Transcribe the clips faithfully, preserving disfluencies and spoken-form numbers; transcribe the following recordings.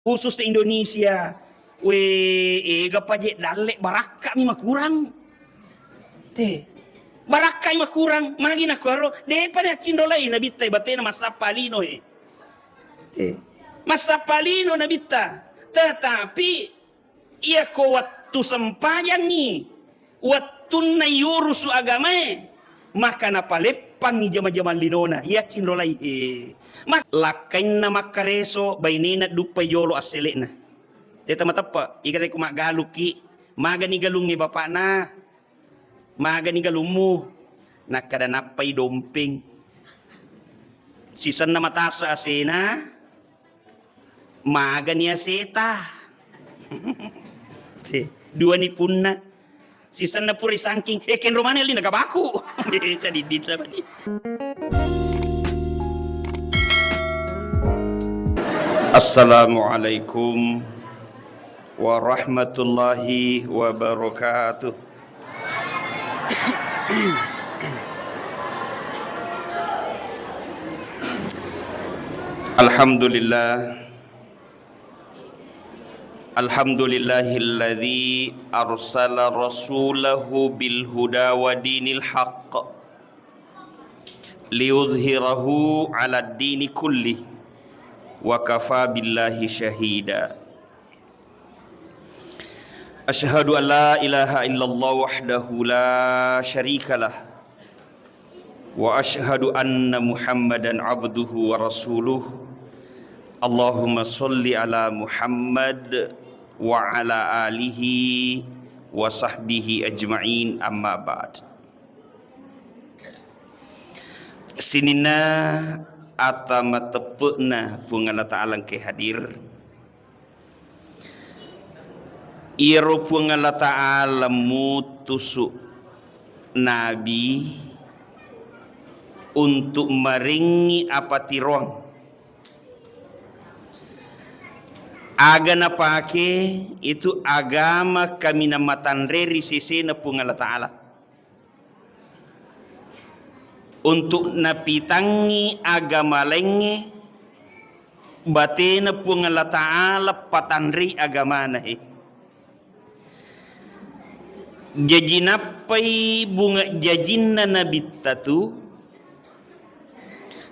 khusus Indonesia. We, ega paje dalle barakka mi makurang. Te. Barakka mi makurang, magi nakuaro, depa naccinrolai Nabitta batena massappa lino e. Te. Massappa lino Nabitta. Tetapi iyako wettu sempajangngi, wettunna yurusu agamae, maka napaleppangngi jama-jamang linona, iya cinrolai e. Mak-, lakkainna makkareso, bainena duppai jolo assele'na. Deta mateppe, ikate ku maggalukki, magani galungnge bapakna, magani galummu, nakkada nappai dompeng. Sisenna matasa asena, magani aseta. Te, duani punna. Sisenna pura isangking, eh, kenro maneng lina gabaku. Cadiddinna mani. Assalamualaikum warahmatullahi wabarakatuh. Alhamdulillah. Alhamdulillahilladzi arsala rasulahu bil huda wa dinil haqq liyudhhirahu 'alad dini kulli wa kafa billahi syahida. Asyhadu an la ilaha illallah wahdahu la syarikalah. Wa asyhadu anna Muhammadan abduhu wa rasuluh. Allahumma shalli ala Muhammad wa ala alihi wa sahbihi ajma'in, amma ba'd. Sininna ata mateppe'na Puang Allah Ta'ala engkae hadir. Iyaro Puang Allah Ta'ala mutusu nabi untuk marengngi apatiroang. Aga napake itu agama kaminang matanre ri sesena Puang Allah Ta'ala. Untuk napitangngi agama laingnge, batena Puang Allah Ta'ala patanrei agamana he. Jaji nappai bunga jajinna nabitta tu,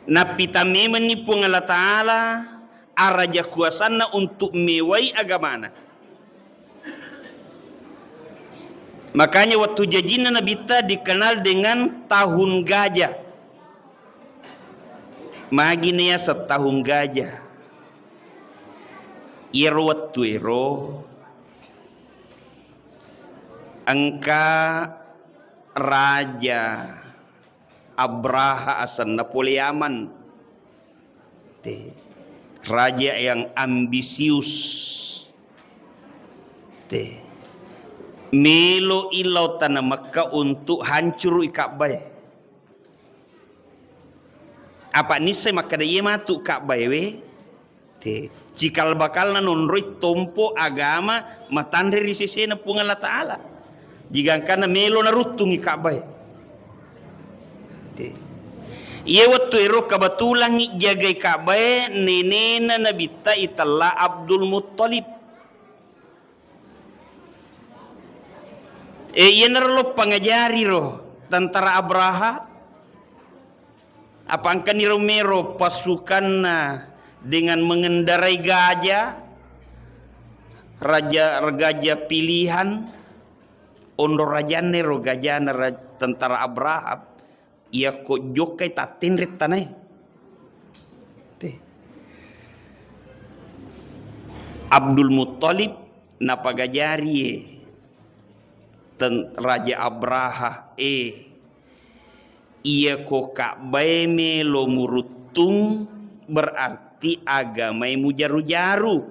napitang memenni Puang Allah Ta'ala araja kuasanna untuk mewai agamana. Makanya waktu jajinna nabitta dikenal dengan tahun gajah. Magi naiaseng tahun gajah? Iyaro wettu ero engka raja Abraha asenna pole Yaman. Te. Raja yang ambisius. Te. Melo i lao tana Mekka untuk hancurui Ka'bah e. Apa nissai makkeda iye matu Ka'bah e we? Te, cikal bakalna nonroi tompo agama matanre ri sesena Puang Allah Ta'ala. Jigangkanna melo naruttungi Ka'bah e. Te. Iye wettu ero kebetulangngi jagai Ka'bah e nenena Nabitta itella Abdul Muttalib. E, iyanaro lo pangajari ro tentara Abraha. Apa engkani ro mero pasukanna dengan mengendarai gajah, raja, raja pilihan, onro rajanna ro gajana ra-, tentara Abraha. Iyako jokkai tattenre tanae. Te. Abdul Muttalib napagajari e ten-, Raja Abraha e. Iyako Ka'bah e melo muruttung berarti agamae mujaru-jaru.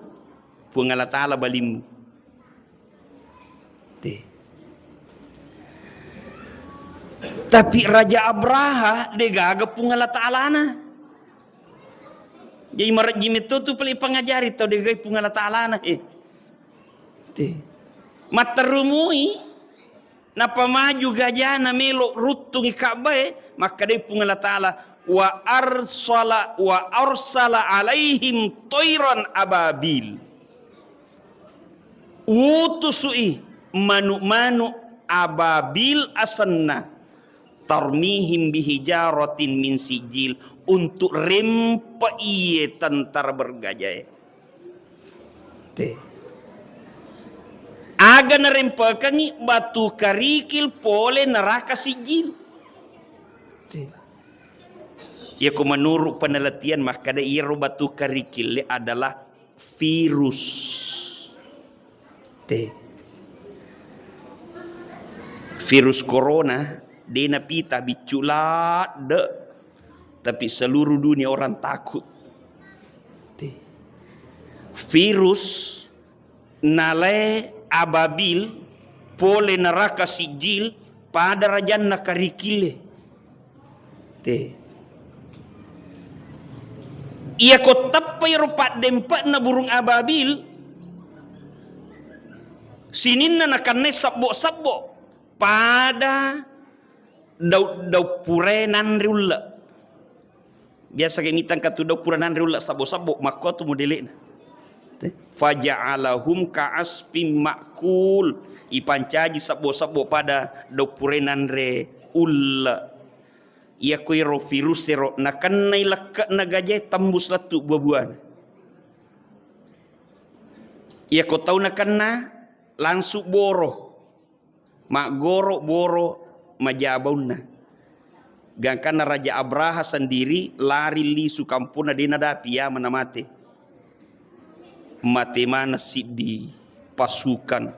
Puang Allah Ta'ala balimmu. Te. Tapi Raja Abraha degaga Puang Allah Ta'alana. Jadi marejji metto tu pale pangajari tau degaga Puang Allah Ta'alana. Eh. Te. Matterumui napamaju gajana melo ruttungi Ka'bah e, makkadai Puang Allah Ta'ala, "Wa arsala, wa arsala alaihim toiran ababil." Utusu'i manu'-manu' ababil asenna, tarmihim bihijaratin min sijil, untuk rempe' iye tentara bergajae. Te. Aga narempekengngi? Batu karikil pole neraka sijil. Te. Iyako menurut penelitian makkeda iyaro batu karikil adalah virus. Te. Virus corona, de' napita biccu ladde', tapi seluruh dunia orang takut. Te. Virus nalae ababil pole neraka sijil pada rajanna karikille. Te. Iyako teppai ro paddempe'na burung ababil, sininna nakennai sebbo-sebbo pada dau-, daung purae nanre ulle'. Biasa ke mitang katu daung pura nanre ulle' sebbo-sebbo, makko tu modele'na. Te. Faja'alahum ka'asfim ma'kul. Ipancaji sebbo-sebbo pada daung purae nanre ulle'. Iyako iro virus ero nakennai lekke'na gajae tembus lettu' bua-buana. Iyako tau nakenna langsung boro. Maggoro boro majabaunna. Gangkanna Raja Abraha sendiri lari lisu kamponna, de' nadapi, iya mana mate. Mate maneng siddi pasukan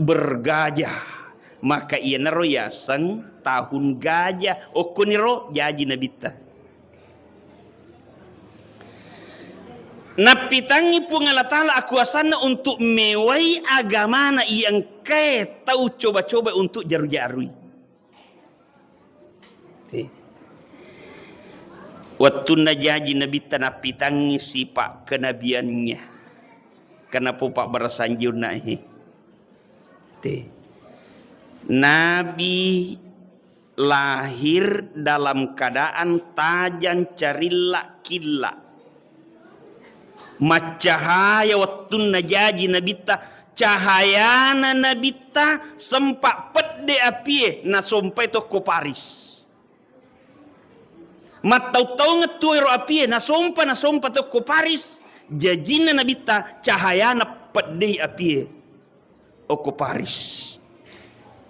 bergajah. Maka iyanaro yaseng tahun gajah. Okkoniro jaji nabitta. Nappitangngi Puang Allah Ta'ala akuasanna untuk mewai agamana iya engkae tau coba-coba untuk jaru-jarui. Te. Wettunna jaji nabitta nappitangngi sipa' kenabiannya. Kenapa Pak barasanjiunna he? Te. Nabi lahir dalam keadaan tajang carilla killa. Maccahaya wettunna jaji nabitta, cahayana nabitta sempa' pedde apie nasompai tokko Paris. Mattau-taungeng tuo ero apie nasompa, nasompa tokko Paris, jajinna nabitta cahayana peddei apie. Okko Paris.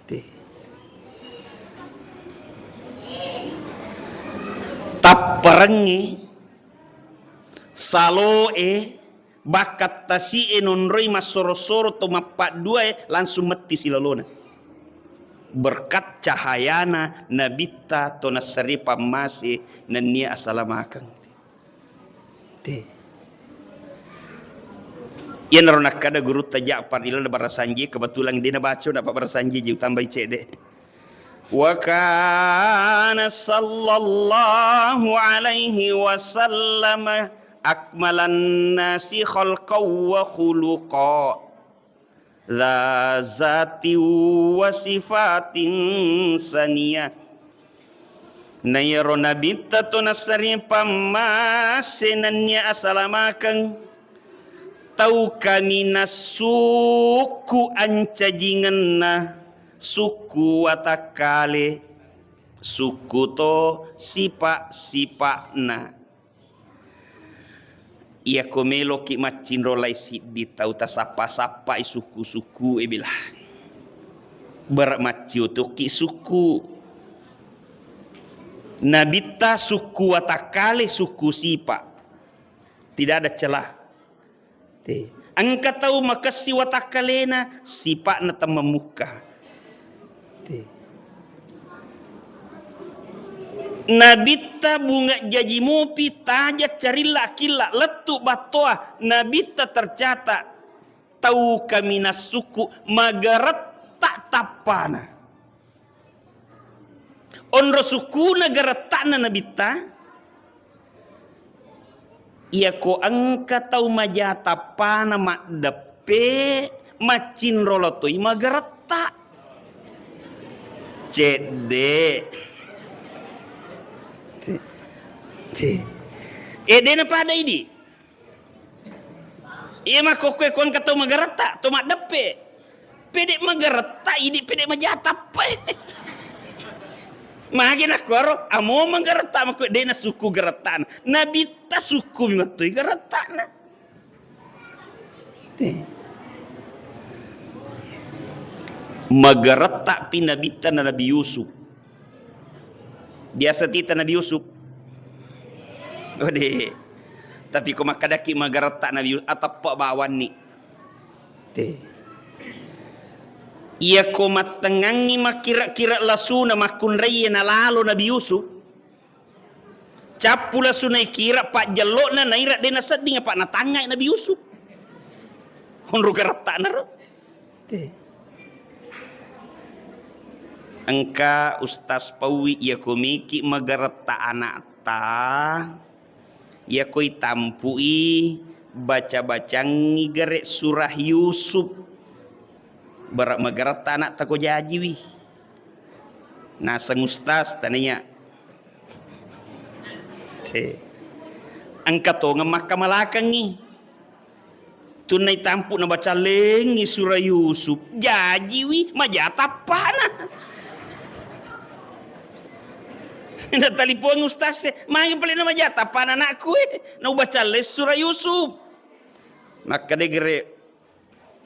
Te. Tapparengngi saloe, bakka tasi'e nonroi massoro-soro to mappadduae langsung metti silalona. Berkat cahayana nabitta to nassare pammase nennia asalamakeng. Te. Iyanaro nakkada gurutta Ja'far ilalenna barasanji, kebetulan de' nabaca, napa barasanji ji utambai cedde. Wa kana sallallahu alaihi wasallam akmalan nasi khalqan wa khuluqa. Dza zatin wa sifatin saniyah. Na iyaro nabitta to nassare pammase nennia asalamakeng, tau kaminang sukku ancajingenna, sukku watakkale, sukku to sipa-sipa'na. Iyako meloki maccinrolai siddi tau, tasappa-sappai sukku-sukku e, bela. Bara maccio tokki sukku. Nabitta sukku watakkale, sukku sipa. Tidak ada celah. Te. Engka tau makessi watakkalena, sipa'na temmamukka. Te. Nabitta bunga jaji mupi, taja carilla killa, lettu battoa, nabitta tercatat tau kaminang sukku magaretta tappana. Onro sukkuna garetta'na nabitta, iyako engka tau maja tappana maddeppe, maccinrolo toi magaretta. Cedde. Ti. Ti. E, de'na pada idi. Iya makkokkoe ko engka tau magaretta, tau maddeppe. Pede magaretta, idi pede majatappa. Magi nakkuaro, amo magaretta makko de nasukku garettana. Nabitta sukku mi mattoi garettana. Te. Magaretta pi nabitta na Nabi Yusuf. Biasa tita Nabi Yusuf? Ode. Tapi ko makkadaki magaretta Nabi Yusuf, ateppa bawanni. Te. Iya ko mattengngangi makkira-kira lasuna makkunraiye nalalo Nabi Yusuf, cappu lasuna ikira pajjello'na naira de nasedding apa natangngai Nabi Yusuf. Honro garettana ro. Te. Engka Ustaz Pauwi, iya ko meki magaretta anakta, iya ko itampu'i baca-bacangngi gare surah Yusuf. Bara magaretta anakta ko jajiwi. Naseng Ustaz tania. Te. Engka tongeng makkamalakengngi. Tunna itampu nabaca lengngi surah Yusuf, jajiwi, majatappana. Natalipong ustaz e, magi pale na majatappana anakku e, naubaca leng surah Yusuf. Makkeda gere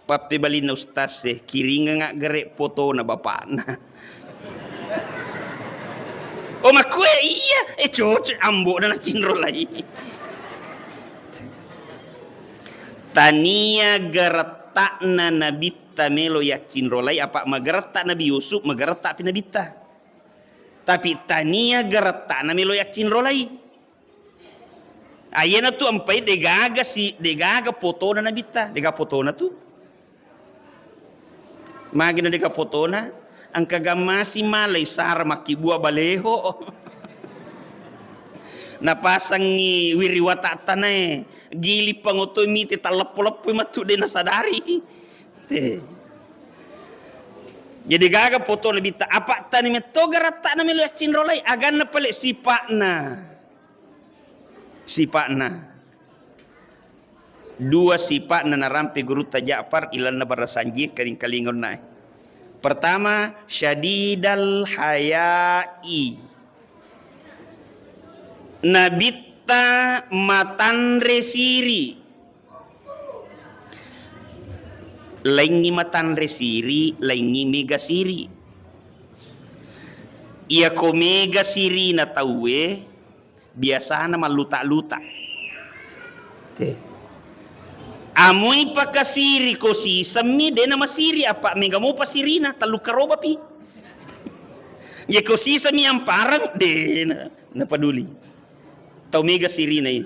pappebalinna ustaz e, kiringeng gere fotona bapakna. Oh, makkue iya, eh, cocok, ambo'na nacinrolai. Tania garetta'na nabitta melo yaccinrolai, apa magaretta Nabi Yusuf, magaretta pi nabitta. Tapi tania garetta'na melo yaccinrolai. Ayyana tu ampai degaga si, degaga fotona nabitta, dega fotona tu. Magina dega fotona, engka gammasi malai sara makkibua baleho. Napasangi wiriwata tanae, gili pangotoi mite talleppo-leppoi matu de nasadari. Te. Jadi gaga fotona nabitta, apa tani metto garetta'na melo yaccinrolai, aganna pale sipa'na. Sipa'na. Dua sipa'na narampe gurutta Ja'far ilalenna barasanji kaling-kalingonnae. Pertama, syadidal haya'i. Nabitta matanre siri. Laingngi matanre siri, laingngi mega siri. Iyako mega sirina tauwe, biasana malluta-luta. Te. Amoi pakasiri ko sisemmi, dena masiri, apa mega mopa sirina, tellu karobapi. Ye ko sisemmi ampareng, dena napaduli. Tau mega sirina i.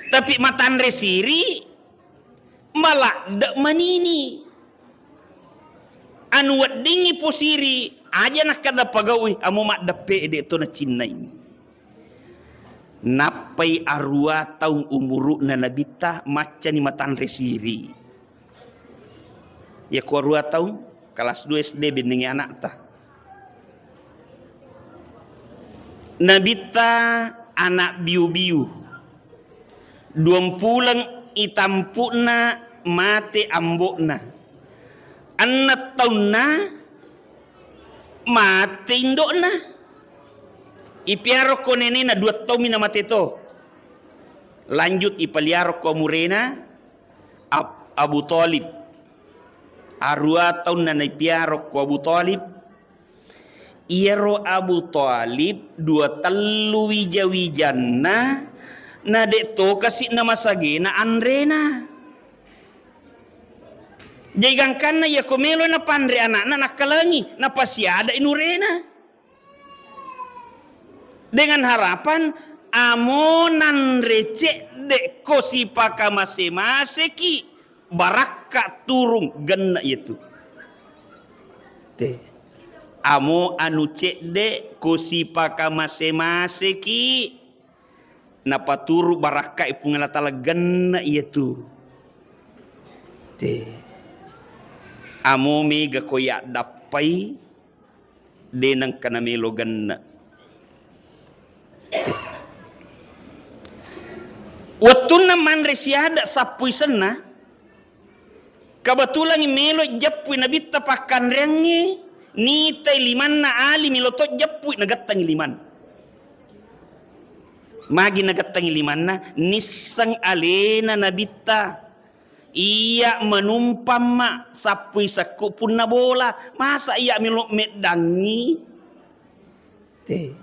Tapi matanre siri, maladde manini. Anu weddingngi posiri, aja nakkada pagaui, amo maddeppe de to nacinnai. Nappai arua taung umuru'na nabitta, maccani matanre siri. Yako arua taung, kelas dua S D bennengngi anakta. Nabitta anak biu-biu. Duampuleng itampu'na mate ambo'na. Enneng taunna mate indo'na. Ipiarokko nenena dua taummi namate to. Lanjut ipaliarokko amurena Ab-, Abu Thalib. Arua taunna naipiarokko Abu Thalib. Iyaro Abu Thalib dua tellu wija-wijanna, na de' to kasi' namasagena anrena. Jaji gangkanna iyako melo napanre anakna nakkalengi, napasiada inurena. Dengan harapan amo nanre cedde' ko sipakamase-maseki, barakka turung genne' iyatu. Te. Amo anu cedde' ko sipakamase-maseki, napaturu barakka Puang Allah Taala genne' iyatu. Te. Amo mega ko yaddappai, de' nengka namelo genne'. Wettunna manre siada sappuisenna, kebetulan melo jeppui Nabitta pakkanreangnge, nitai limanna ali melo to jeppui, nagettangi limanna. Magi nagettangi limanna, nisseng alena Nabitta. Iya menumpamma sappui sekku punna bola, masa iya melo meddangi? Te.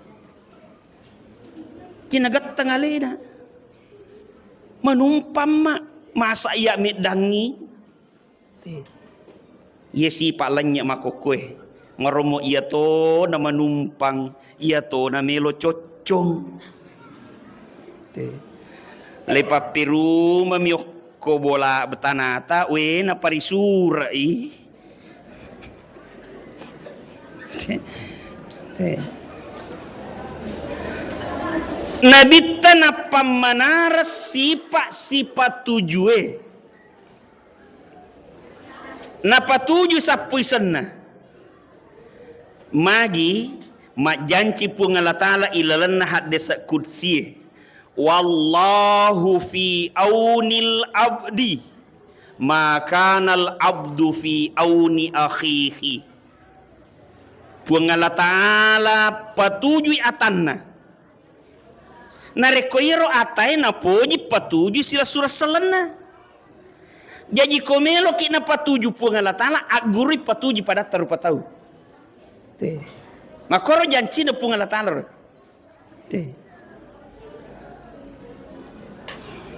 Kinagetteng alena. Menumpamma, masa iya meddangi? Te. Iya sipa lennye makokkoe. Maromo iya to na menumpang, iya to na melo coccong. Te. Le pappirumami okko bola betanata, we na parisurai. Te. Te. Nabitta nappammanareng sipa-sipa tujue. Napatuju sappuisenna. Magi majjanci Puang Allah Ta'ala ilalenna haddese qudsie, "Wallahu fi aunil abdi, ma kanal abdu fi auni akhihi." Puang Allah Ta'ala patujui atanna. Narekko iyaro atae napoji, patujui silessureng sellenna. Jaji ko meloki napatuju Puang Allah Ta'ala, aggurui patuju padatta rupa tau. Te. Makkoro jancina Puang Allah Ta'ala ro. Te.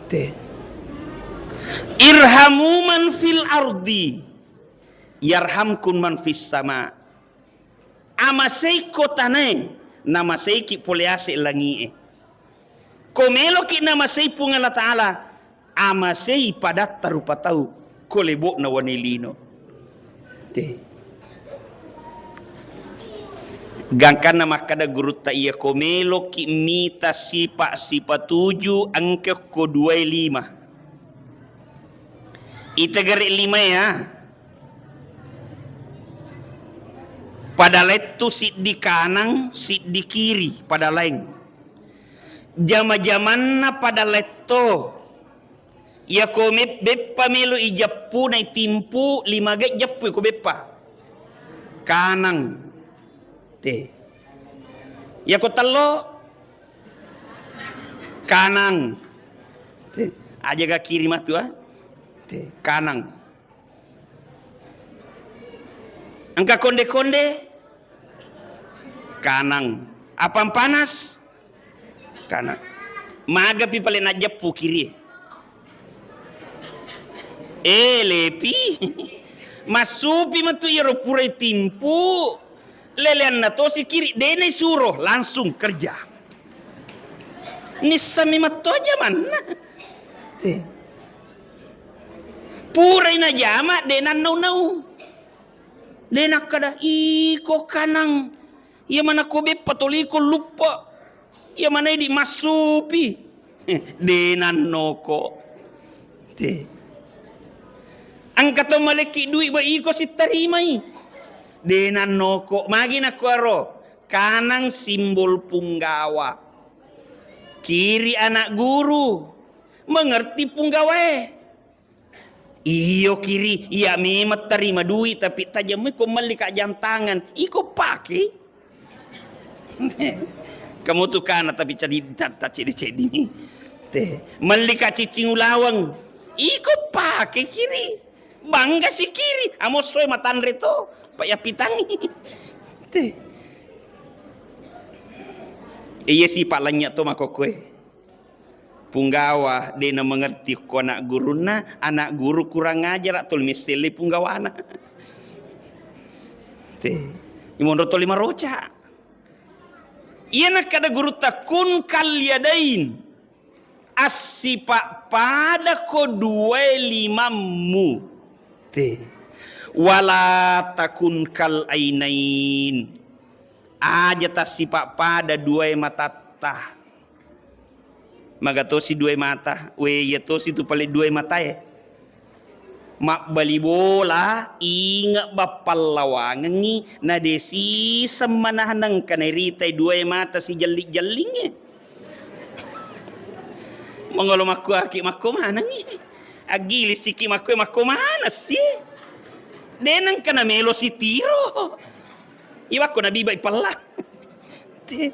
Te. Irhamu man fil ardi yarhamkum man fis sama. Amaseiko tanae, namaseiki pole ase langie. Ko meloki namasei Puang Allah Ta'ala, amasei padatta rupa tau, ko lebo'na wane lino. Te. Gangkanna makkada gurutta iya, ko meloki mita sipa-sipa tuju, engka ko duae lima. Itegere lima ya. Pada lettu siddi kanang, siddi kiri, pada laing. Jama-jamanna pada letto. Iyako me-, beppa melo ijeppu naitimpu, lima ga ijeppu iko beppa. Kanang. Te. Iyako tello, kanang. Te. Aja ga kiri matu, ah. Te. Kanang. Engka konde-konde, kanang. Apang panas, kanang. Magapi pale najeppu kiri. Eh, lepi. Massupi matu iyaro purai timpu. Leleanna tosi kiri, de naisuro, langsung kerja. Nissami matto jamanna. Te. Purai najama, de nannau-nau. De nakkada, "Iko kanang. Iya mana ko beppa toliko luppa. Iya mana idi massupi." De nannoko. Te. Engka to malekki duit ba iko sittarimai. De nannoko. Magi nakkuaro. Kanang simbol punggawa. Kiri anak guru. Mengerti punggawae. Iyo kiri, iya memang tarima duit, tapi tajammu ko melli ka jam tangan, iko pake. Kamu tu kana tapi cedi-, ta-, ta cedi-cedi. Te, melli ka cicing ulaweng, iko pake kiri. Bangga si kiri, amo soe matanre to, pa yapitangi. Te. Iya sipa lennye to makokkoe. Punggawa de na mengerti ko anak gurunna, anak guru kurang ajar atau misselle punggawana. Te. Imonro toli maroca. Iya nakkada gurutta, "Kun kal yadain." Assipa pada ko duae limammu. Te. Wala takun kal ainain. Aja tassipa pada duae matatta. Maga tosi duae mata, we, iya tosi tu pale duae matae. Mabbali bola, inge bappallawangengngi, na de siseng manahang nengka nairitai duae mata sijelli-jellingnge. Mangolo makkuaki makko manengngi. Aggilisiki makko makko maneng si. De nengka namelo sitiro. Iwakko nabibai pella. Te.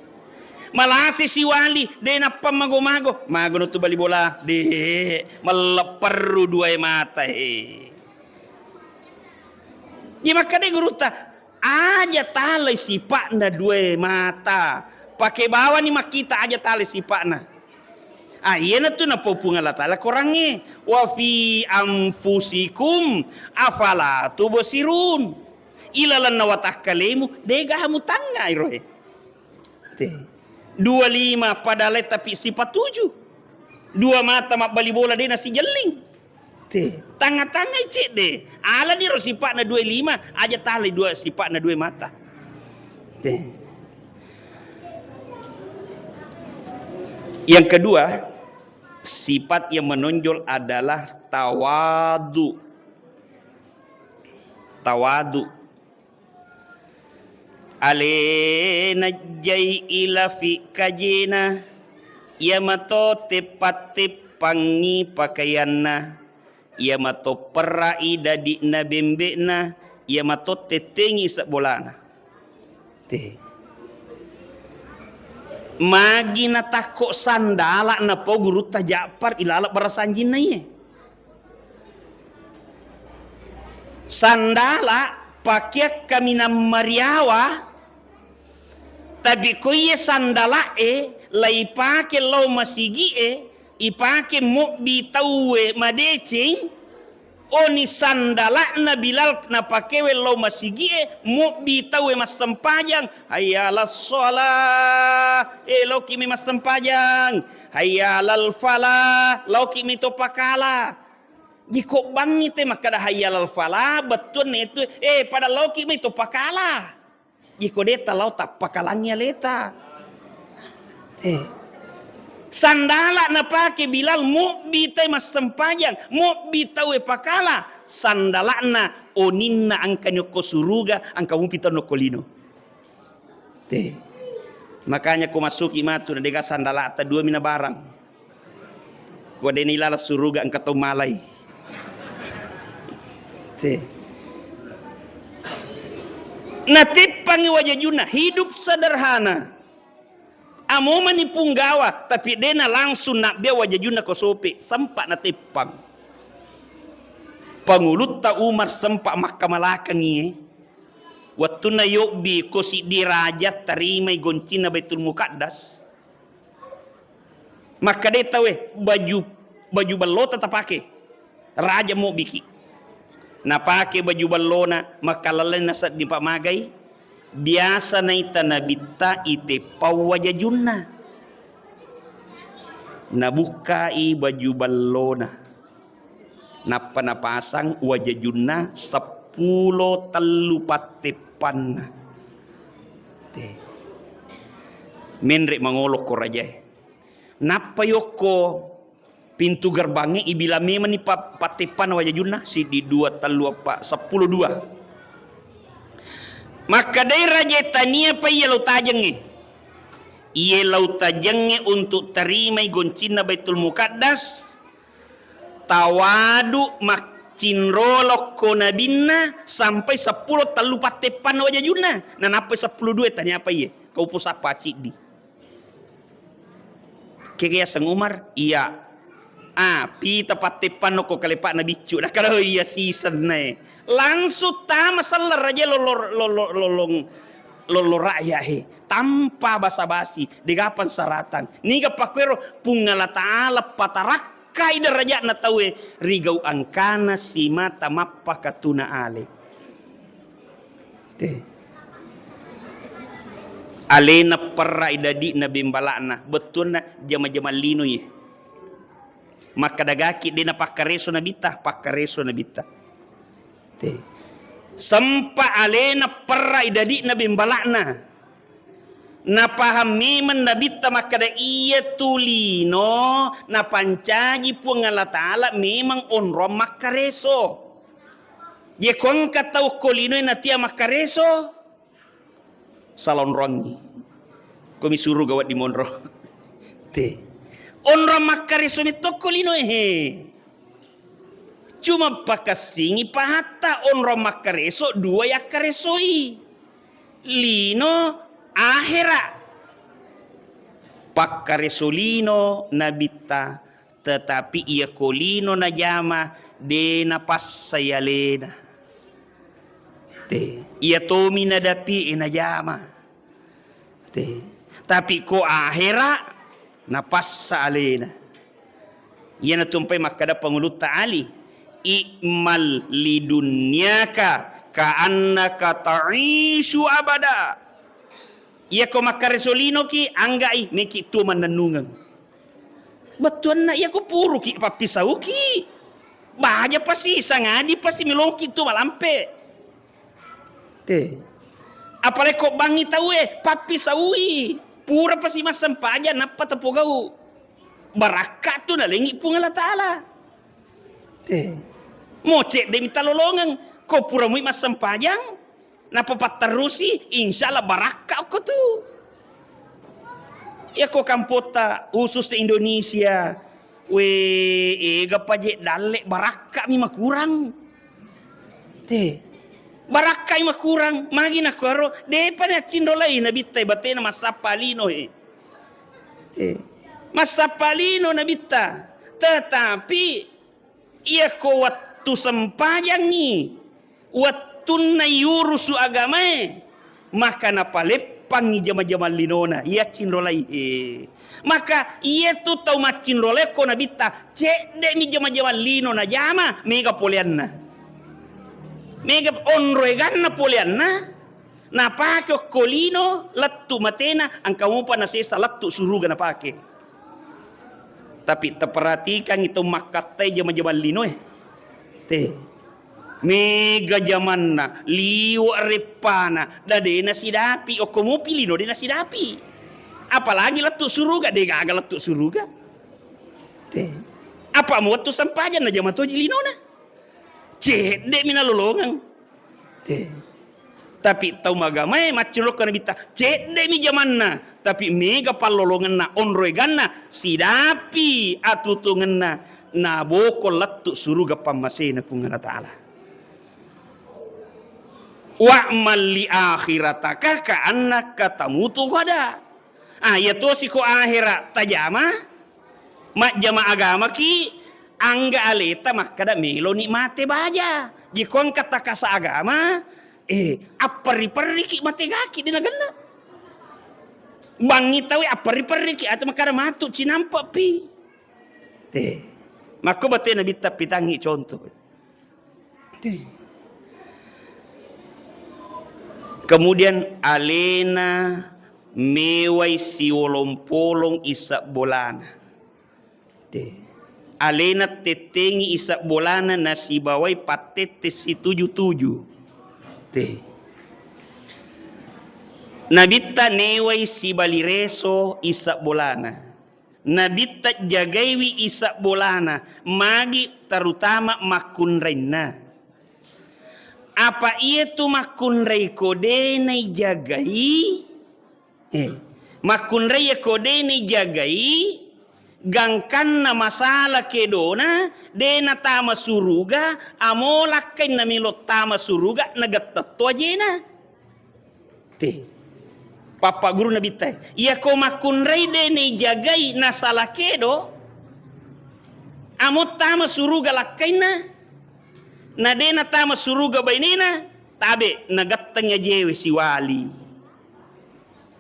Malase siwali, de nappa mago-mago. Magono tu bali bola. De, mellepperru duae mata e. Ye makkeda gurutta, aja talai sipa'na duae mata. Pake bawani makkita aja talai sipa'na. Ah, iyanatu napau Puang Allah Taala Korangnge, "Wa fi anfusikum afala tubsirun." Ilalenna watakkalemu, dega mutangnga iroe. Te. Dua lima padahal tapi sipat tujuh. Dua mata mabbali bola de nasijelling. Te. Tangnga-tangngai cedde. Alani ro sipa'na dua lima, aja talai dua sipa'na dua mata. Te. Yang kedua, sifat yang menonjol adalah tawadu. Tawadu. Alena jai ilafi kajena, iya mato teppa-teppangngi pakaianna, iya mato perrai dadi'na bembe'na, iya mato tettengi sebbolana. Te. Magi natakko sandala napau gurutta Ja'far ilaleng barasanjinna iye. Sandala pakeang kaminang mariawa, tapi ko iye sandala'e laipake lao masigi'e, ipake mobbi tauwe madeceng, oni sandala'na Bilal napakewe lao masigi'e, mobbi tauwe massempajang, "Hayya 'alas shalah, eh, laoki mi massempajang, hayya 'alal falah, laoki mi to pakala." Jiko bangngi te makkeda hayya 'alal falah, bettuanna itu, eh, pada laoki mi to pakala. Jiko de talao tappakalangi aleta. Eh. Sandala napake Bilal mobbi tai massempajang, mobbi tauwe pakala, sandala'na oninna engkani okko suruga, engka mupi tau nokko lino. Te. Makanya ko massuki matu na dega sandalata dua mina barang. Ko deni lala suruga engka tau malai. Te. Nateppangi wajajunna, hidup sederhana. Amo mani punggawa, tapi dena langsung nabbia wajajunna ko sope, sempa nateppang. Pangulutta Umar sempa makkamalakangi, eh. Wettunna yobbi ko siddi raja tarimai goncinna Baitul Muqaddas. Makkeda tauwe, baju, baju ballota tapake. Raja mobbiki. Napake baju ballona, makkalallenna sedding pamagai. Biasa naita nabitta iteppang wajajunna. Nabukkai baju ballona. Nappa napasang wajajunna seppulo tellu patteppanna. Te. Menre mangolo ko rajae. Nappa yokko pintu gerbangnge ibilang memanni pa-, patteppanna wajajunna, siddi, dua, tellu, eppa, seppulo dua. Makkedai rajae, "Taniapa iya lao tajengnge?" Iye lao tajengnge untuk tarimai goncinna Baitul Muqaddas, tawadu maccinrolokko nabinna sampai seppulo tellu patteppanna wajajunna, nanappai seppulo dua, taniapa iye? Kau pusappa ciddi. Kega yaseng Umar? Iya. Ah, pita patteppanna ko kalepa'na biccu. Nakkeda, "Oh iya, sisenna e." Langsung tama selleng raja lollo, lollo, lollong, lollo rakyat he. Tanpa basa-basi, degapan saratang. Niga pakkuero Puang Allah Ta'ala patarakkai derajatna tauwe rigau angkana simata mappakatuna ale. Te. Alena perrai dadi'na bembala'na, bettuanna jama-jama lino ye. Makkedagaki de napakkareso nabitta, pakkareso nabitta. Te. Sempa alena perrai dadi'na bembala'na. Napahang memeng nabitta makkeda, iya tu lino napancaji Puang Allah Ta'ala memeng onrong makkareso. Ye ko engka tau ko linoe natia makkareso, salonrongi. Komi suruga wedding monro. Te. Onrong makkareso mettokko linoe he. Cuma pakessingi pahatta, onrong makkareso dua yakkaresoi. Lino ahera. Pakkareso lino nabitta, tetapi iyako lino najama de napassai alena. Te, iya tomi nadapi e najama. Te. Tapi ko ahera napassa alena. Iyana tumpai makkada pangulutta Ali, "I'mal lidunyaka ka'annaka ta'isyu abada." Iyako makkareso linoki, angga'i meki tuo mannennungeng. Bettuanna iyako puruki pappisauki. Baja pasi, sangadi pasi, meloki tu malampe. Te. Apalagi ko bangi tauwe, pappisaui. Pura pasi massempajang, nappa tapogau. Barakka tu nalengi Puang Allah Ta'ala. Te. Mo cedde mi talolongeng. Ko pura mui massempajang, nappa patterusi, insya Allah barakka okko tu. Iyako kampotta, khususnya Indonesia, we, ega paje dalle barakka mi makurang. Te. Barakka mi makurang, magi nakuaro, depa naccinrolai nabitta batena massappa lino e. Te. Massappa lino nabitta, tetapi iyako wettu sempajangngi, wettunna yurusu agamae, maka napaleppangngi jama-jamang linona, iya cinrolai he. Maka iyatu tau maccinrolai ko nabitta, cedde'mi jama-jamang lino najama, mega poleanna. Mega onro eganna poleanna, napake okko lino lettu matena, engka mopa nasesa lettu suruga napake. Tapi taperhatikangngi tau makkattai jama-jamang linoe. Te. Mega jamanna, liwe' reppana, da de nasidapi, okko mopi lino de nasidapi. Apalagi lettu suruga, de gaga lettu suruga. Te. Apa mo wettu sempajang najama toji linona. Cedde'mi nalolongeng. Te. Tapi tau magamae maccinrolokko nabitta, cedde'mi jamanna, tapi mega pallolongenna, onroeganna, sidapi atutungenna, naboko lettu suruga pammasena Puang Allah Ta'ala. Wa'mal li akhirataka ka'annaka tamutu ghada. Ah, iya tosi ko ahera tajama, majjama agamaki, angga aleta makkada meloni mate baja. Jiko engka takasa agama, eh, apperri-perriki mategaki de nagenna. Bangi tawe apperri-perriki atau makkada matu cinampe'pi. Te. Makko bate nabitta pitangngi contoh. Kemudian alena mewai siolong-polong isebbolana. Te. Alena tettengi isebbolana nasibawai pattette situju-tuju. Te. Nabitta newai sibali reso isebbolana. Nabitta jagaiwi isebbolana, magi terutama makkunrainna. Apa iyatu makkunrai ko de naijagai? Eh, makkunrai ko de naijagai, gangkanna masala kedona, de natama suruga, amo lakkainna melo tama suruga, nagettetto ajena. Te. Pappa guru nabitta e. Iyako makkunrai de naijagai nasala kedo, amo tama suruga lakkainna, na de natama suruga bainena, tabe nagetteng ajewe siwali.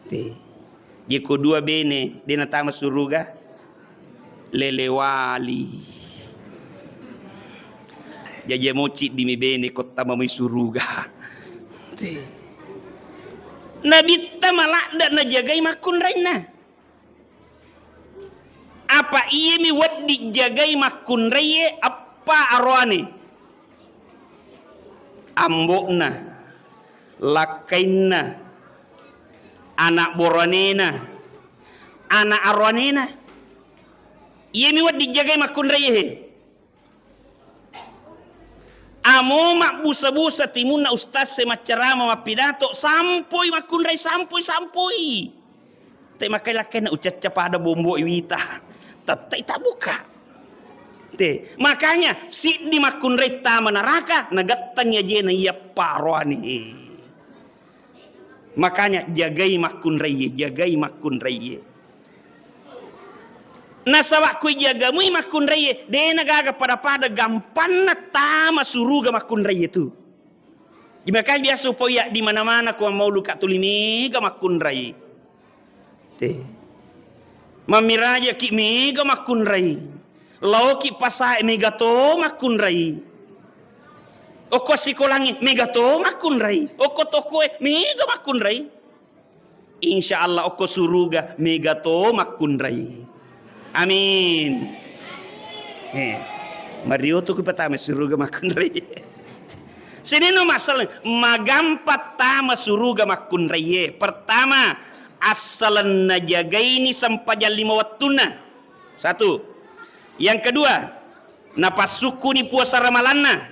Te. Jeko dua bene de natama suruga, lelewali. Jaji mo ciddimi bene ko tama moi suruga. Te. Nabitta maladda najagai makkunrainna. Apa iyami wedding jagai makkunraie eppa aroane. Ambo'na, lakkainna, ana' boroanena, ana' aroanena. Iyami wedding jagai makkunraie he. Amo mabbusa-busa timunna ustaz e maccarama mappidato, sampoi makkunrai, sampoi, sampoi. Te makai lakkainna ucacca pada bombo iwita. Tettai tabbuka. Te, makanya siddi makkunrai tama naraka, nagettengngi ajena iya paroane. Makanya jagai makkunraiye, jagai makkunraiye. Nasaba ko ijagamui makkunraiye, de nagaga pada-pada gampanna tama suruga makkunraiye tu. Makanya biasa upau iya di mana-mana ko maulu ka tuli mega makkunrai. Te. Mammirajaki mega makkunrai. Laoki pasae mega to makkunrai. Okko sikolangnge mega to makkunrai. Okko tokoe mega makkunrai. Insya Allah okko suruga mega to makkunrai. Amin. Eh, Mario tu ku pertama suruga makkunrai. Sini no masalah magampa tama suruga makkunraiye. Pertama, assalenna jagaini sempajang lima wettunna. Satu. Yang kedua, napassukkuni puasa ramalanna.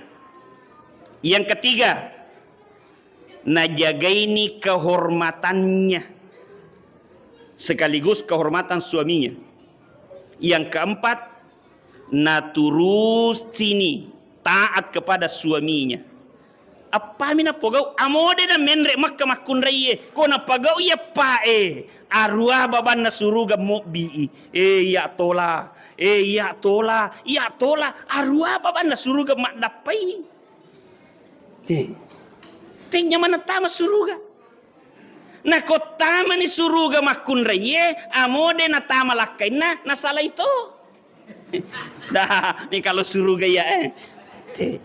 Yang ketiga, najagaini kehormatannya sekaligus kehormatan suaminya. Yang keempat, naturusini taat kepada suaminya. Appami napogau, amode na menre Mekka makkunraiye, ko napagau iya pae, arua babanna suruga mobbii. Eh, iya tola, eh, iya tola, iya tola, arua babanna suruga maddappaiwi. Eh, tennya mana tama suruga. Nakottamani suruga makkunraiye, amode natama lakkainna, nasalai to. Dah, ni kalau suruga ya, eh. Te.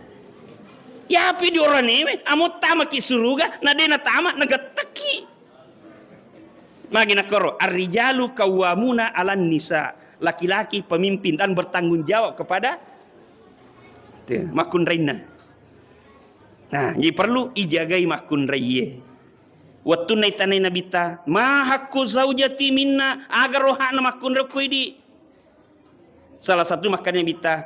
Yapi di oranewe, amo tamaki suruga, na de natama, nagettekki. Magi nakoro, arrijalu kawamuna alan nisa. Laki-laki pemimpin dan bertanggung jawab kepada, te, makkunrainna. Nah, jadi perlu ijagai makkunraiye. Wettunna itanai Nabitta, "Ma haqqu zaujati minna?" Aga rohana makkunrai ko idi? Salah satu makkeda Nabitta,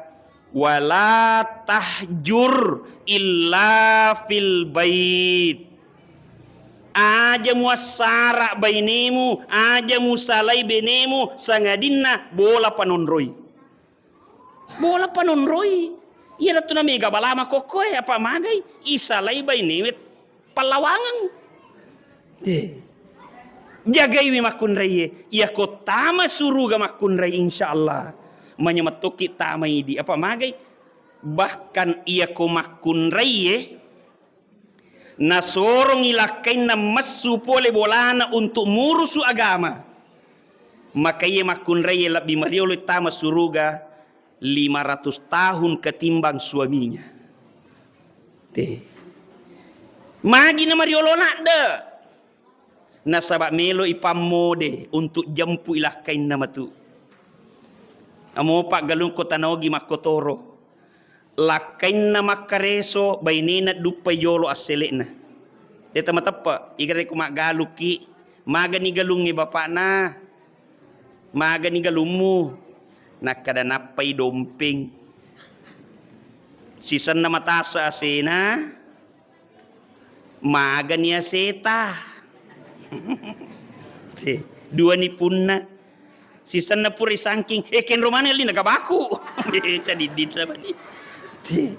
"Wala tahjur illa fil bait." Aja muassara bainemu, aja musalai benemu, sangadinna bola panonroi. Bola panonroi. Iyana tu namega bala makokkoe, apa magai? Isalai bainewe pallawangeng. Deh. Jagaiwi makkunraiye. Iyako tama suruga makkunrai, insya Allah. Manyamettokki tama idi. Apa magai? Bahkan iyako makkunraiye, nasorongi lakkainna messu pole bolana untuk murusu agama. Maka iye makkunraiye lebbi mariolo tama suruga lima ratus tahun ketimbang suaminya. Te. Magi na mariolo nadde. Nasaba melo ipammode untuk jempui lakkainna matu. Amo paggalung ko tanogi makkotoro. Lakkainna makkareso, bainena duppai jolo assele'na. Deta mateppe, igare ku maggalukki, magani galungnge bapakna, magani galummu, nakkada nappai dompeng. Sisenna matasa asena, magani aseta. Te, dua nipunna. Sisenna pura isangking, eh, kenro maneng li nagabaku. Eh, cadiddinna mani. Te.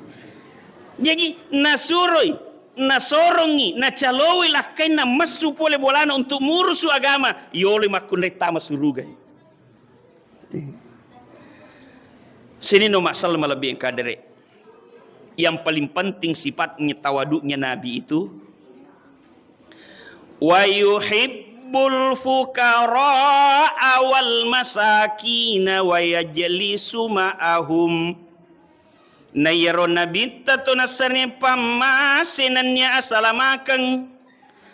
Jaji, nasuroi, nasorongi, nacaloi lakkainna messu pole bolana untuk murusu agama, yoloi makkunrai tama surugai. Sininna masalah malebbi engka dere. Yang paling penting sifatnya tawaduknya Nabi itu, wa yuhibbul fuqara wal masakina wa yajlisu ma'ahum. Na iyaro Nabitta to nassareng pammase nennia asalamakeng,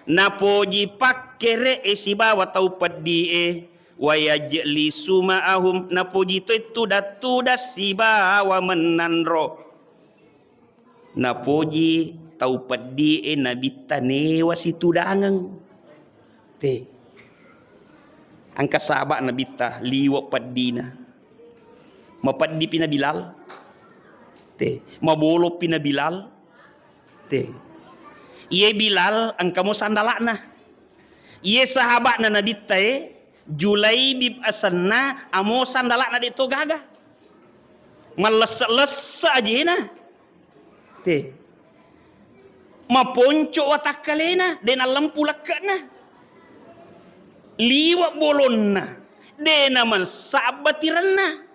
napoji pakkere'e sibawa tau peddi'e, wa yajlisu ma'ahum, napoji toi tudang-tudang sibawa mennanro. Napoji tau peddi'e Nabitta newa situdangeng. Te. Engka sahaba Nabitta liwe' peddina. Mapeddipi na Bilal. Te. Mabolopi na Bilal. Te. Iye Bilal engkamo sandala'na. Iye sahaba'na Nabitta e, Julaibib asenna, amo sandala'na de' to gaga. Mallesse-lesse ajena. Te. Maponco watakkalena, de' nallempu lekke'na. Liwe' bolonna, de' namassa abbatirenna.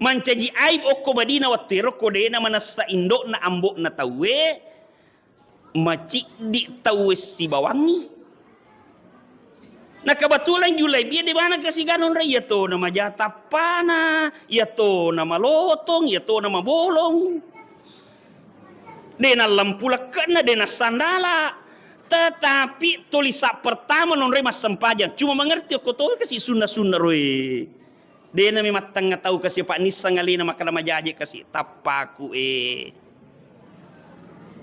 Mancaji aib okko Madinah wettuero ko de' namanessa indo'na ambo'na tauwe, maciddi' tauwe sibawangngi. Na kebetulan Julaibib de' maneng kasi ganong re, iya to namaja tappana, iya to namalotong, iya to namabolong. De' nallempu lekke'na, de' nassandala. Tetapi tuli sa' pertama nonroi massempajang. Cuma mengerti okko to kasi sunna-sunna roe. De' nami mattengnga tau kasi, apa' nisseng alena makkeda majaje kasi, tappaku e.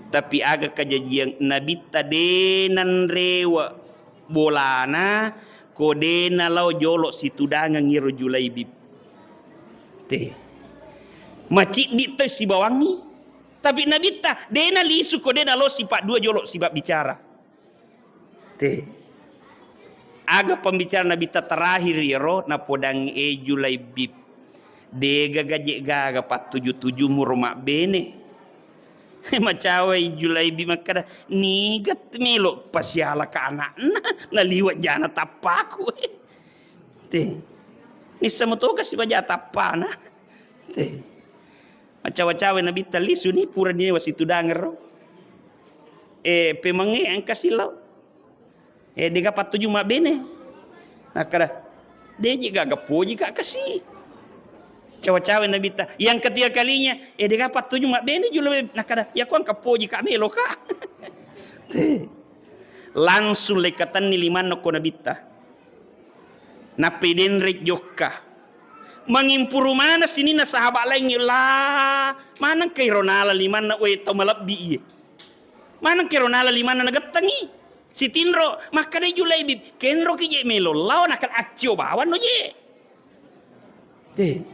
Tapi aga kajajiang Nabitta de' nanrewe' bolana ko de' nalao jolo' situdangeng iro Julaibib. Te. Maciddi' toi sibawangngi. Tapi Nabitta de' nalisu ko de' nalao sipa' dua jolo' sipa' bicara. Te. Aga pembicara Nabitta terakhir iyaro, napodang, "E Julaibib, de' gaga je' gaga pattuju-tujumu ro mabbene." Macawai Julaibib makkeda, "Niga melo pasialaka ana'na, naliwe' jana tappaku." Te. Nisseng motoka sibaja tappana. Te. Macawa-cawa Nabitta lisuni purani wasitudangeng ro. Eh, pemangnge engka silao. Eh, de' gaga pattuju mabbene. Nakkeda, "De' je' gaga poji ka' kasi." Cawa-cawa Nabitta. Yang ketiga kalinya, "Eh, de' gaga pattuju mabbene Julaibib." Nakkeda, "Iya ko engka poji ka' melo ka'." Langsung lekatenni limanna ko Nabitta. Nappa idenre jokka. Mangimpuru maneng sininna sahaba' laingnge, la maneng kairo nala limanna, we, tau malebbi iye. Maneng kairo nala limanna nagettengngi. Sitinro, makkeda Julaibib, "Kenroki je' melo lao, nakkeda accio bawanno je'." Te.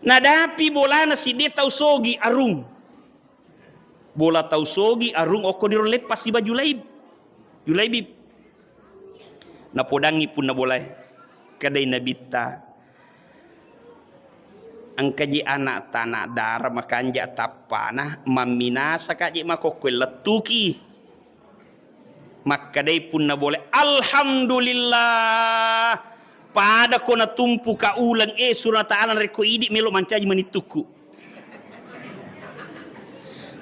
Nadapi bolana sidde tau sogi arung. Bola tau sogi arung okko niro leppa siba Julaib. Julaibib. Napodangngi punna bolae. Kedai Nabitta. Engka je' ana'ta ana' dara makanja' tappana, mamminasa ka' je' makokkoe lettuki. Makkedai punna bolae, "Alhamdulillah, pada ko natumpu ka' uleng, eh, Surona Ta'ala narekko idi' melo mancaji manittukku."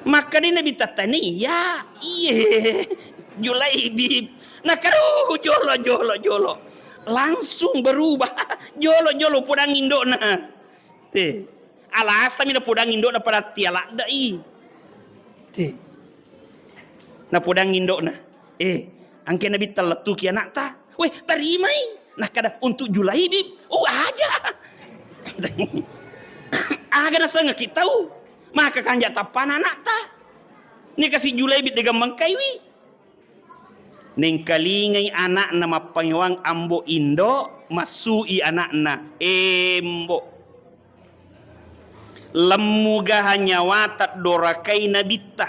Makkedai Nabitta, "Tania, iye, Julaibib." Nakkaruhu jolo, jolo, jolo. Langsung berubah. Jolo, jolo, podang indo'na. Te. Alasami napodang indo'na pada tia ladde'i. Te. Napodang indo'na, "Eh, engka Nabitta lettuki ana'ta." "Weh, tarimai." Nakkeda, "Untuk Julaibib." "Oh, aja." Aga nasengngeki tau. Maka kanja' tappana ana'ta. Ni kasi Julaibib de' gammangkaiwi. Nengkalingai ana'na mappangewang ambo indo, massui ana'na, "Embo, lemmugaha nyawata dorakai Nabitta."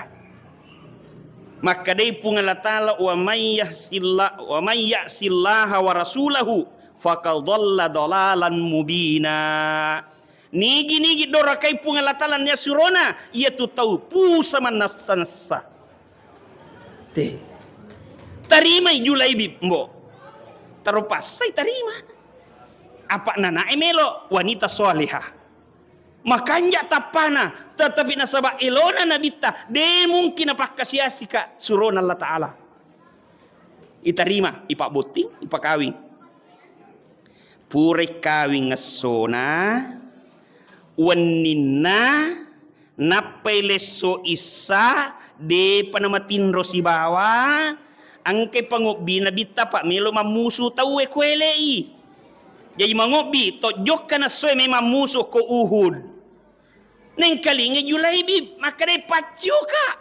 Makkedai Puang Allah Ta'ala, "Wa may ya'silla-, wa may ya'sillaha wa rasulahu faqad dhalla dhalalan mubina." Nigi-nigi dorakai Puang Allah Ta'ala nennia surona, iyatu tau pusa mannessa-nessa. Te. Tarimai Julaibib, mbo. Taropassai tarima. Apa nanae melo wanita soleha. Makanja' tappana, tetapi nasaba' elona Nabitta, de' mungkin napakkasiasi ka' surona Allah Ta'ala. Itarima, ipabbotting, ipakawing. Purai kawing essona, wenninna, nappai lesso issa, depa namatinro sibawa, engkai pangobbi Nabitta, pa melo mammusu tauwe ko elei. Jaji mangobbi, tojjokka nessoe memang musu ko Uhud. Nengkalingai Julaibib, makkedai, "Paccio ka'.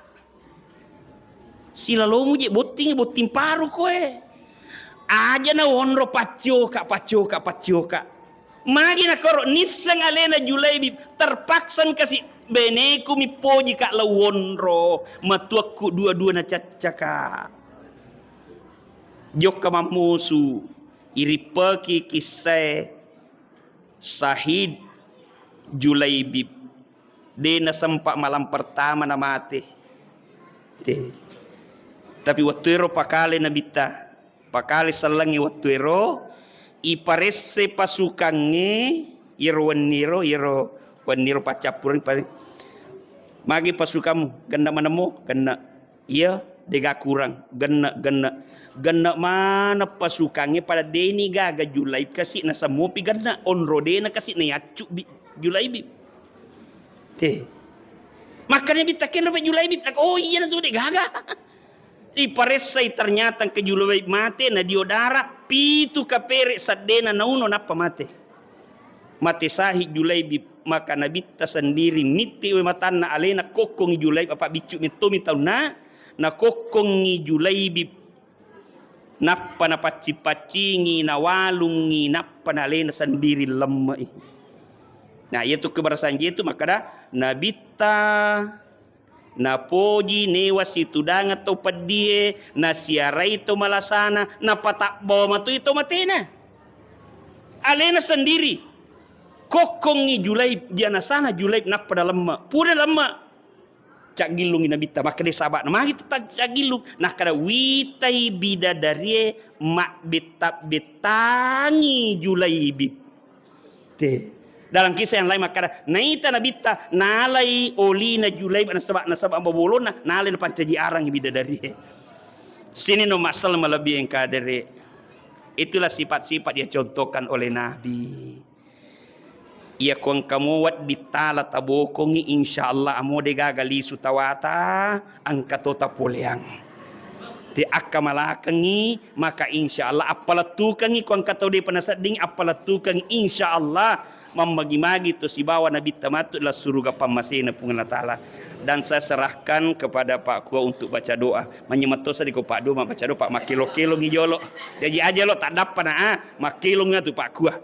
Silalomu je botting, botting paru koe. Aja na onro, paccio ka', paccio ka', paccio ka'." Magi nakoro nisseng alena Julaibib, terpaksa kasi, "Beneku mi poji ka' lao onro, matuakku dua-dua na caccaka." Jokka mammusu. Irippeki kissae Sahid Julaibib. De' nasempa' malam pertama namate. Te. Tapi wettuero pakale Nabitta, pakale sellengnge wettuero, iparesse pasukangnge, iyero wenniro, iyero wenniro paccappureng pare-, magi pasukammu, genna manemmu, genna. Iya, de'ga kurang. Genne', genne'. Genne' maneng pasukangnge pada de'ni gaga Julaib kasi' nasemmupi genne'. Onro de'na kasi' nayaccu'bi Julaibib. Te. Makkeda Nabitta, "Kenropa Julaibib?" Nak-, "Oh, iya, natu de'gaga." Iparessai, ternyata engka Julaibib mate, nadio dara, pitu kapere' seddena nauno nappa mate. Mate sahid Julaibib. Maka Nabitta sendiri mitti' wae matanna alena, kokkongngi Julaib, apa biccu' mettomi taunna, nakokkongngi Julaibib. Nappa napaccing-paccingi, nawalungngi, nappa nalena sendiri lemme'i. Nah, iyatu kebersamaan itu makkeda Nabitta napoji newa situdangeng tau peddie, nasiarai tau malasana, napatabbawa matoi tau matena. Alena sendiri kokkongngi Julaib, dia nasana Julaib nappa nalemme'. Pura lemme'. Caggillungngi Nabitta, makkeda saba'na, "Magi tetta caggillung?" Nakkeda, "Witai bidadarie mabbetta-bettangi Julaibib." Te. Dalam kisah yang lain makkeda, naita Nabitta nalai olina Julaib nasaba', nasaba' mabolona, nalai napancaji arang bidadarie. Sini no masalah malebbi engka dere. Itulah sifat-sifat yang contohkan oleh Nabi. Iya ko engka mo wedding tala tabokongngi, insya Allah amo de'gaga lisu tawata, engka to tapoleang. Te akkamalakengngi, maka insya Allah appalettukengngi, ko engka tau de'pa nasedding, appalettukengngi, insya Allah mammagi-magi to sibawa Nabitta matu ila suruga pammasena Puang Allah Ta'ala. Dan saya serahkan kepada Pak Kua untuk baca doa. Manyameng tosa di ko Pak Dua, baca doa, Pak, makkelo-kelongi jolo. Jaji aja lo tak dapat na, ah, makkelong tu Pak Kua.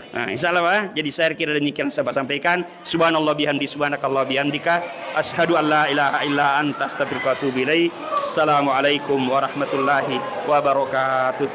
Nah, insya Allah, Pak. Jadi saya kira demikian saya sampaikan. Subhanallah bihamdi, subhanakallah bihamdika. Asyhadu an la ilaha illa anta, astaghfiruka wa atubu ilaik. Assalamualaikum warahmatullahi wabarakatuh.